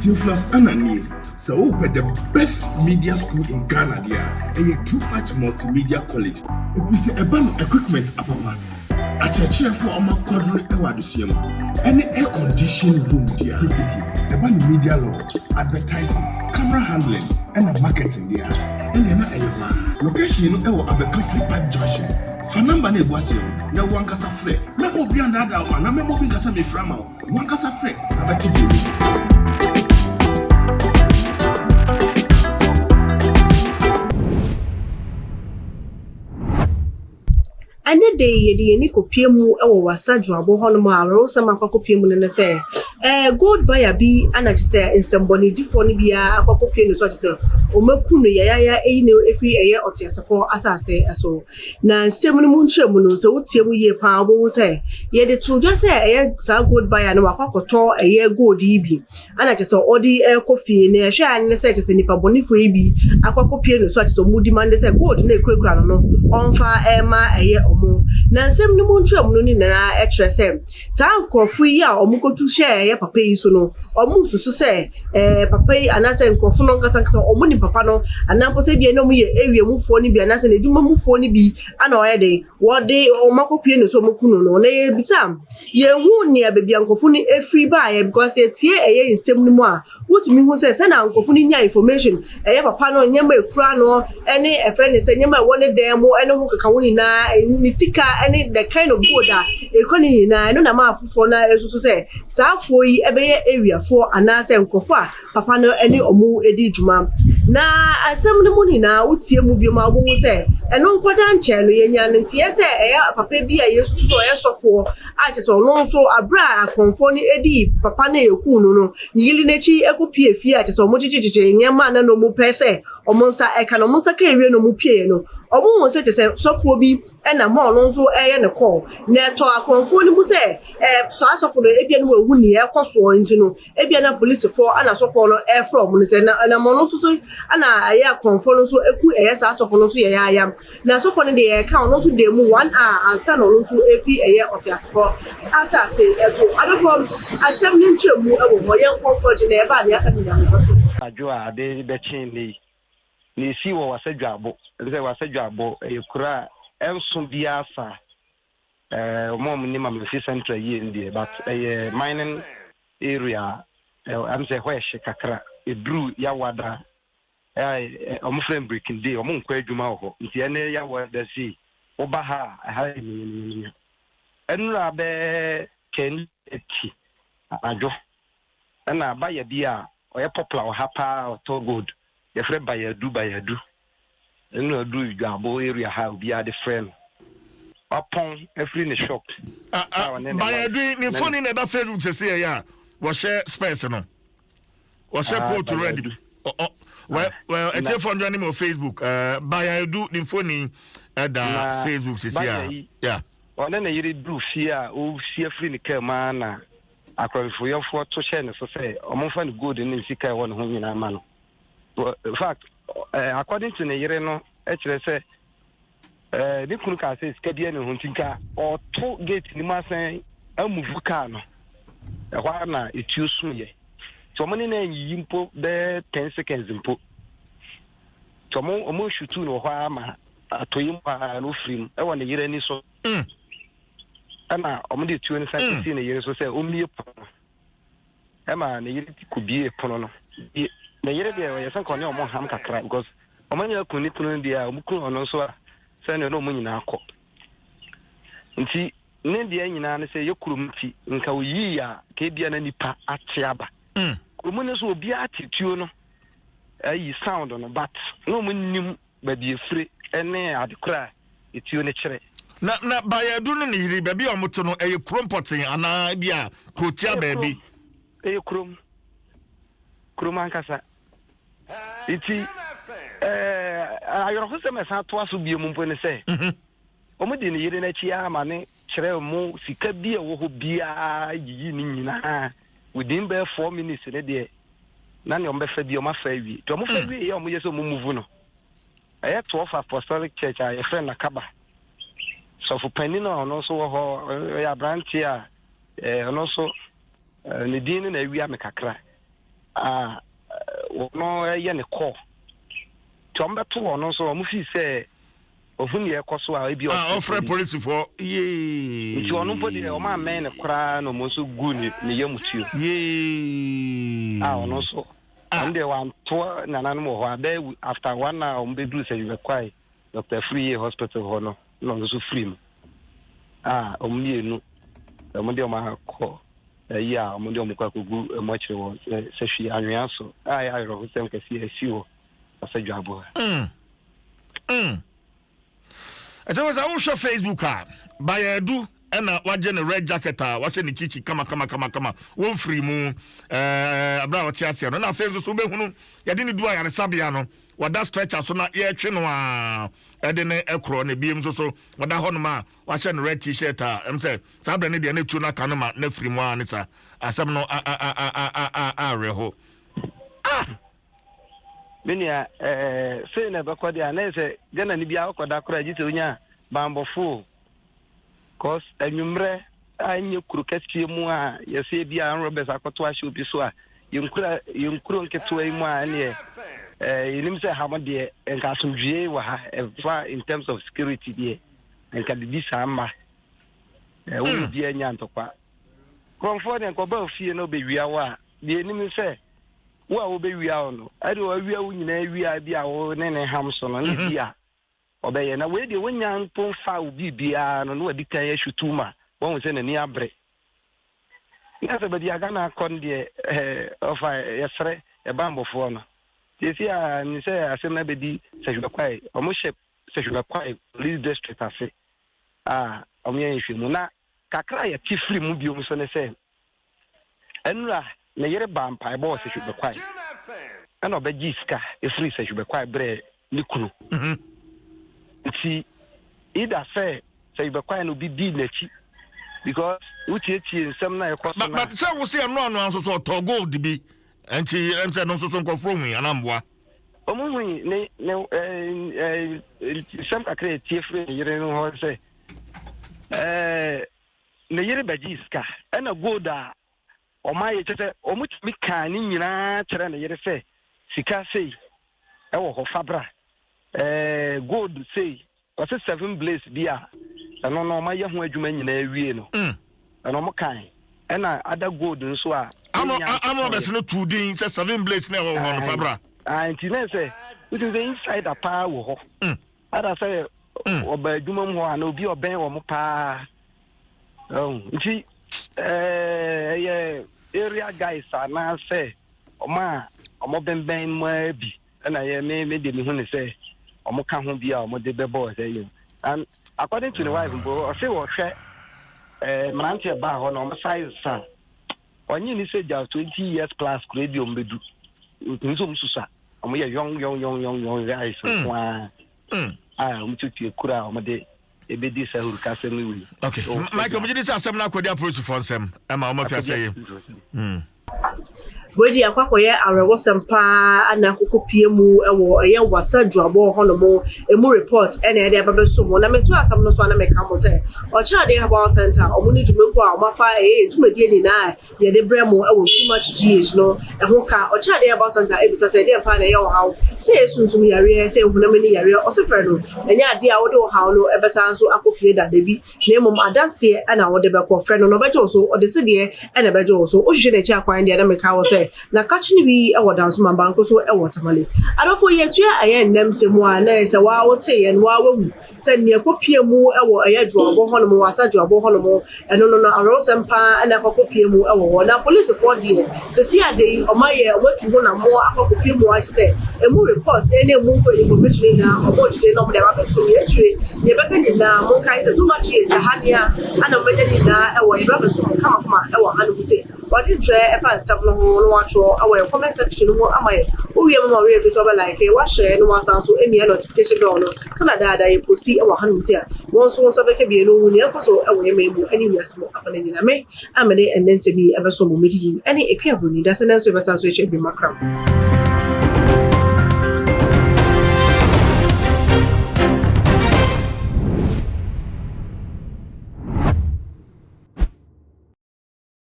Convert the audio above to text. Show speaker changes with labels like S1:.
S1: Theophilus Annan nie. Sɛ wopɛ the best media school in Ghana deɛ a, ɛyɛ Too Much Multimedia College. Ɛfiri sɛ ɛba no equipment apapa, akyerɛkyerɛfoɔ a wɔakwadare wɔ adesua mu, ɛne air conditioned room deɛ a, tititi ɛba no media law, advertising, camera handling, ɛna marketing deɛ a, ɛnneɛ na ɛyɛ hɔ ara. Location no wɔ Abɛka Free Park Junction. Fa number no a ɛgu aseɛ no na wo ankasa frɛ. Mɛma obi annaadaa wo anaa mɛma obi nka sɛ mefrɛ ama wo. Wankasa frɛ na bɛte deɛ ɛwɔ mu.
S2: Ɛnnɛ da yi, yɛde yɛn ani kɔpue mu wɔ Wassa Dwoabo hɔnom a awerɛhosɛm akɔ akɔpue mu no ne sɛ, ɛɛ gold buyer bi ana kyerɛ sɛ nsɛmmɔnedifoɔ no biara akɔ akɔpue ne so a kyerɛ sɛ wɔaku no yayaaya ayi no afiri ɛyɛ ɔteasefoɔ asase so. Na nsɛm no mu nkyerɛmu no, sɛ wotie mu yie paa wobɛhu sɛ yɛde too dwa sɛ ɛyɛ saa gold buyer no wakɔ akɔtɔ ɛyɛ gold yi bi ana kyerɛ sɛ ɔde ɛrekɔ fie na ɛhwɛ a ne sɛ kyerɛ sɛ nipa bɔnefoɔ yi bi akɔ akɔpie no so a kyerɛ sɛ ɔmo demand sɛ gold no ekurakura no no ɔmfa ɛma ɛyɛ ɔmo. Na nsɛm no mu nkyerɛmu no nyinaa ɛkyerɛ sɛ saa nkurɔfo yi a ɔmo kɔtu hyɛɛ ɛyɛ papa yi so no, ɔmo nsusu sɛ ɛɛ papa yi anaasɛ nkurɔfo no ankasa ankasa ɔmo nim papa no anaa mpo sɛ ebia na ɔmo yɛ area mufoɔ no bi anaasɛ n'adwuma mufoɔ no bi ana ɔyɛ den wɔde ɔmo akɔpue no so ɔmo ku no no. Na yɛbisa yɛhu nea baabi a nkurɔfo no efiri baeɛ, because yɛtie ɛyɛ nsɛm no mu a, wotumi hu sɛ sɛnea nkurɔfo no nya information ɛyɛ papa no nneɛma ekura no ɛne ɛfrɛ ne sɛ nneɛma ɛwɔ ne dan mu ɛne ho keka ho nyinaa, ne sika ɛne the kind of gold a ekura ne nyinaa. Ɛno na ma afoforɔ no esusu sɛ saa afoɔ yi ɛbɛyɛ areafoɔ anaasɛ nkurɔfoɔ a papa no ɛne ɔmo edi dwuma. Na asɛm no mu nyinaa, wotie mu bio ma wobɛhu sɛ ɛno nkɔda nkyɛn no, yɛnya ne nteɛ sɛ ɛyɛ papa bi a yɛsusu sɛ ɔyɛ sɔfoɔ a kyerɛ sɛ ɔno nso abere a akɔnfoɔ no edi papa no eku no no, ne yere n'akyi ɛkɔpie fie a kyerɛ sɛ ɔmo kyekyekyekyere nneɛma a na na ɔmo pɛ sɛ ɔmo nsa ɛka no, ɔmo nsa ka ewie na ɔmo pie no, ɔmo hu sɛ kyerɛ sɛ sɔfoɔ bi ɛnam hɔ a ɔno nso ɛyɛ ne kɔɔ na ɛtɔ akɔnfoɔ no mu sɛ saa asɔfo no ebia no ehu nea ɛkɔ soɔ. Nti no ebia na polisifoɔ ana asɔfoɔ no ɛfrɛ ɔmo no, nti ɛna ɛnam ɔno nso so ana ɛyɛ akɔnfoɔ no nso eku ɛyɛ saa asɔfo no nso yɛ yaaya. Na asɔfoɔ no deɛ, yɛka ɔno nso da mu one hour ansa na ɔno nso efi ɛyɛ ɔteasefoɔ asase ɛso. Adɔfoɔ, asɛm ne nkyɛnmu ɛwɔ hɔ. Yɛn nkɔnkɔ gye na ɛbaa nea aka no nyame so.
S3: Adwo a ade bɛkye nnɛ yi na esi wɔ Wassa Dwoabo. Ɛbi sɛ Wassa Dwoabo ɛyɛ kuro a ɛnso biara saa. Ɔmo a ɔmo nim Amenfi Central yie no deɛ, but ɛyɛ mining area a ɛm sɛ ɛhɔ ɛhye kakra. Eduru Yawada ɛɛ ɔmo frɛ no breaking day, ɔmo nkɔ adwuma wɔ hɔ, nti ɛne Yawada si woba ha a, ɛha yɛ mmienu. Ɛnura bɛɛ 10:30 anadwo ɛna buyer bi a ɔyɛ popular wɔ ha paa, ɔtɔ gold, yɛfrɛ Bayadu. Bayadu ɛnura duru Dwabo area ha, obiara de frɛ no, wapɔn afiri ne shop.
S4: Bayadu ne phone na ɛda Facebook sɛ yɛ a wɔhyɛ specs no, wɔhyɛ coat red. Well, ɛtiɛfoɔ ndwa ne mu wɔ Facebook. Bayadu ne phone ɛda Facebook sisi a, yeah.
S3: Ɔne ne yere duru fie a ɔsi afiri ne kaa mu ara na akorɔmfoyɛfoɔ to hyɛ ne so sɛ ɔmomfa ne gold ne ne sika ɛwɔ ne ho nyinaa ma no. In fact, according to ne yere no, ɛkyerɛ sɛ ne kunu kaa sɛ sika bi ne ho, nti nka ɔto gate ne mu asan amove kaa no, ɛhɔ ara na etuo sumyɛ, nti ɔmo ne na anyiyi mpo bɛyɛ 10 seconds mpo, nti ɔmo shoot no wɔ hɔ ara ma atɔyi mu a na ofiri mu ɛwɔ ne yere ani so. Ɛna ɔmo de tuo no san sisi ne yere so sɛ ɔmmie pono no, ɛma ne yere kɔ pono no. Ne yere deɛ, ɔyɛ sɛ nka ɔne ɔmo ham kakra because ɔmo anya kun ne kunu no deɛ a ɔmo kunu ɔno nso a sɛnea ɔne ɔmo nyinaa kɔ, nti ne deɛ nyinaa no sɛ yɛ kurom, nti nka oyii a ka ebia na nipa ate aba kurom no nso, obiara te tuo no ayi sound no, but na ɔmo nim baabi efire ɛne adekora a etuo no kyerɛ.
S4: Na Bayadu ne ne yere, baabi a wɔte no, ɛyɛ kurom pɔten anaa bi a kurotia baabi?
S3: Ɛyɛ kurom, kurom ankasa. Nti ayɔrɔfosɛm ɛsan toa so bio mu mpo ne sɛ wɔn di ne yere n'akyi ama ne kyerɛ mu sika bi a ɛwɔ hɔ biara yiyi ne nyinaa within bɛyɛ 4 minutes ne deɛ na nea wɔn bɛfa bi wɔn afa awie. Nti wɔn fa wie yɛ wɔn yɛ sɛ wɔn move no, ɛyɛ 12 Apostolic Church a yɛfrɛ Nakaba sɔfo panin a ɔno nso wɔ hɔ, ɔyɛ aberanteɛ a ɔno nso ne din no na awia me kakra. A wɔn yɛ ne kɔ nti wɔn bɛto wɔn nso wɔn fi sɛ ohun deɛ ɛkɔ so a ebi
S4: ɔfrɛ ɔfrɛ polisifoɔ yee
S3: nti ɔno mpo deɛ wɔn amɛn ne koraa na wɔn nso gu ne ne yam tuo
S4: yee
S3: a ɔno nso ɔno deɛ wanto nananom wɔ hɔ abɛɛ after one hour wɔn bɛduru sɛ yɛbɛkwae Dr. Afriyie hospital hɔ no na ɔno nso firi mu a wɔn mmienu wɔn de wɔn akɔ ayi a wɔn de wɔn kɔ akɔgu wɔn akyire wɔ sɛhwi anwea so a ɛyɛ awerɛhosɛm kɛseɛ asi wɔ Asadwaboa.
S4: Mm. Mm. Ɛkyɛ sɛ wohwɛ Facebook a Bayɛdu ɛna wagye ne red jacket a wahyɛ ne kyikyi kama kama kama kama wɔmfiri mu ɛɛ abere a ɔte aseɛ no na afei nso so wobɛhunu yɛde ne du ayaresabea no wɔda stretcher so na yɛretwe no a ɛde ne ɛkorɔ na ebiem nso so wɔda hɔnom a wahyɛ no red t-shirt a ɛm sɛ saa berɛ no deɛ ne tuo no aka no ma na firi mu a ne sa asɛm no a a a a a a awerɛho ah
S3: me nua ɛɛ sei na ɛbɛkɔ deɛ a na yɛ sɛ Ghana ni biara kɔda koraa gye sɛ onya banbɔfo o Cos anwummerɛ a ɛnyɛ kuro kɛseɛ mu a yɛsɛ ebi a robbers akɔto ahyɛ obi so a yɛn yɛn kuro nketewa yi mu a ɛneɛ ɛɛ yɛnim sɛ ha mo deɛ nka asomdwie wɔ ha ɛfa in terms of security deɛ nka bibi saa mma ɛɛ wɔn mu bi anya ntɔkwa kurɔnfoɔ deɛ nka ɔba ofie na ɔbɛwia wo a deɛ ɛnim sɛ wo a wobɛwia wo no ɛde ɔawia wo nyinaa wia bi a wo ne ne ham so no ne bi a Ɔbɛyɛ. Na wei deɛ wɔnnya mpo mfaa wo biribiara no na wadi kan ahwutu ma wahu sɛ n'ani abere. Na sɛ baabi a Ghana akɔ no deɛ eh, ɔfa yɛsrɛ ɛbanbɔfoɔ no. Seesei a nim sɛ asɛm no abɛdi Sahwibɛkwae, wɔhyɛ Sahwibɛkwae Police District ase a wɔyɛ nhwehwɛmu. Na kakra a yɛte firi mu bio nso ne sɛ, Nnora, ne yere baa mpaebɔ wɔ Sehwibɛkwae ɛna ɔbɛgyee sika ɛfiri Sehwibɛkwae brɛɛ ne kunu. Nti either sɛ Sehwibɛkwae no obi dii n'akyi because wotietie nsɛm na ɛkɔ so na.
S4: But sɛ wo se ɛno ano nso so ɔtɔ gold bi nti ɛm sɛ ɛno nso so nkurɔfoɔ hui anaa mboa?
S3: Wɔn hui ne ne ɛɛ nsɛm kakra etie firi ne yere no hɔ sɛ ɛɛ. Ne yere bɛgyee sika ɛna gold a wɔayɛ kyɛ sɛ wɔtumi kaa ne nyinaa kyerɛ ne yere sɛ sika sei ɛwɔ hɔ fa bra ɛɛ gold sei ɔsɛ seven blaze bi a ɛno no wɔayɛ ho adwuma nyinaa wie no mm. ɛna wɔn kan ɛna ada gold nso a.
S4: ama ama ɔbɛsi no tu din sɛ seven blaze na ɛwɔ hɔ no fa bra.
S3: nti na sɛ wotu sɛ insider paa wɔ hɔ. Mm. Ada sɛ ɔba adwuma mu hɔ ana obi ɔbɛn wɔn paa nti ɛyɛ area guys anaasɛ wɔn a wɔn bɛnbɛn mu ara bi ɛna yɛ me me de me hu ne sɛ wɔn ka ho bi a wɔn de bɛbɔ ɔsɛ yi and according to the wife mpo ɔse wɔhwɛ ɛɛ mmeranteɛ baa hɔ na wɔn size sa ɔnye ne sɛ gya 20 years plus kura bi wɔn bɛdu nso wɔn susa. Wɔn yɛ young young young young young guys hmm. nko ara hmm. a wɔn tutu ekura a wɔn de ebedi saa ahurukasɛm yi wei.
S4: Okay, Michael, mo gye di sɛ asɛm no akɔdi apolisifoɔ nsɛm ɛma wɔn afi asɛ yi.
S2: Hmm. Wei deɛ akɔ akɔyɛ awerɛwɔsɛm paa ana akokɔ pie mu wɔ ɛyɛ wasa dwabɔ hɔnom emu report ɛna ɛde aba bɛso mu na meto asɛm no so ana meka mo sɛ ɔkyɛ herbal center ɔmo ne dwumakuo a ɔmo afa ɛyɛ dwumadie nyinaa Yɛde brɛ mo wɔ Too Much GH no ɛho ka. Ɔkyɛ adeɛ Herbal Center ɛbisa sɛ ɛdeɛn paa na ɛyɛ ɔhaw? Sɛ ɛyɛ sunsum yareɛ, sɛ ɛyɛ honam ani yareɛ, ɔse frɛ no. Ɛnyɛ adeɛ a wode ɔhaw no ɛbɛsan nso akɔ fie da, dabi, na mmom adanseɛ na wode bɛkɔ. Frɛ no na ɔbɛgye wo so, ɔde sedeɛ na ɛbɛgye wo so. Wohwehwɛ n'akyi akwan deɛ na meka wo sɛ na kakye bi wɔ Dansoman, banko so wɔ Tamale. Adɔfoɔ yɛtua ɛyɛ nnɛ msɛm a na ɛyɛ sɛ waa woteeɛ no waa wahu. Sɛ nea ɛkɔpue mu wɔ ɛyɛ Dwoabɔ hɔnom, wɔ Asa Dwoabɔ hɔnom, ɛno no no awerɛhosɛm pa ara na ɛkɔkɔpue mu wɔ hɔ. Na polisifoɔ deɛ, seesei ade yi, wɔayɛ, wɔatu ho nammɔn akɔ akɔpue mu agye sɛ ɛmu report ne ɛmu information nyinaa wɔregyegye na wɔde aba abɛsom yɛn. Akyire, deɛ ɛbɛka nyinaa, monkae sɛ too much yɛ gya ha nea ana mobɛnya ne nyinaa wɔ yɛbɛba abɛsom mo kamakama wɔ hanom sei. Wɔde nkyerɛ ɛfa nsɛm no ho na wɔatwerɛ wɔ yɛn comment section no mu ama yɛn. Wowie a mama wo werɛ mfi sɛ wobɛ like, woahyɛ na woasan nso amia notification bell no sɛnea daa daa yɛ posti wɔ hanom nti a wɔn nso wo nsa bɛka bi na wohu nea ɛkɔ so wɔ yɛn man mu ne wiase mu afa no nyinaa. Me a mede ɛnnɛ nsɛm yi ɛbɛso mo mede yi ɛne Akua Broni. Dasɛ nnɛ nso yɛbɛsan so ahyia bio makram.